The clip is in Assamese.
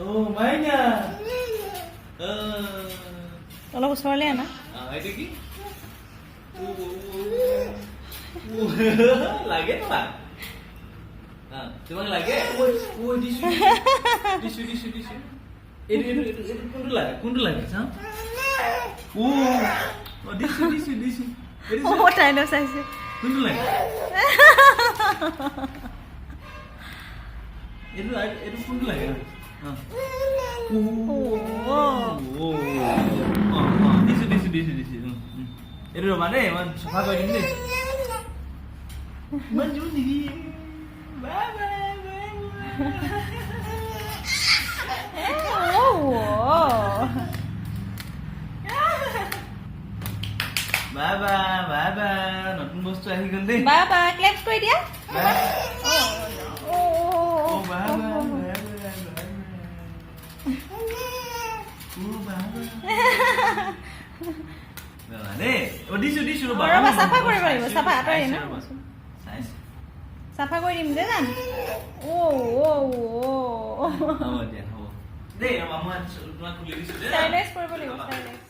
অ' মাইনা। অলপ ওচৰলৈ আনা। এইটো কি? লাগে তোমাক? তোমাক লাগে? ঐ, দিছো দিছো দিছো দিছো। এইটো এইটো এইটো এইটো কোনটো লাগে? কোনটো লাগে চাওঁ। অ' দিছো দিছো দিছো। এইটো। অ', তাইলৈ চাইছে। কোনটো লাগে? এইটো এইটো কোনটো লাগে? অঁ, দিছো দিছো দিছো দিছো। এইটো ৰ'বা দেই, মই চফা কৰি দিম দেই। ইমান জোৰ নিদিয়ে। Bye bye bye. অ'। বাই বাই বাই বাই, নতুন বস্তু আহি গ'ল দেই। বাই বাই, ক্লেপছ কৰি দিয়া। বাই। অ'। Bye bye bye bye bye. অ' বাই বাই দেই। অ' দিছো দিছো, ৰ'বা। ৰ'বা, চাফা কৰিব লাগিব। চাফা আঁতৰি ন। চাইছো। চাফা কৰি দিম দে জান। অ' অ' অ'। হ'ব দিয়া, হ'ব দেই। ৰ'বা, মই তোমাক খুলি দিছো দেই। ষ্টাইলাইজ কৰিব লাগিব, ষ্টাইলাইজ।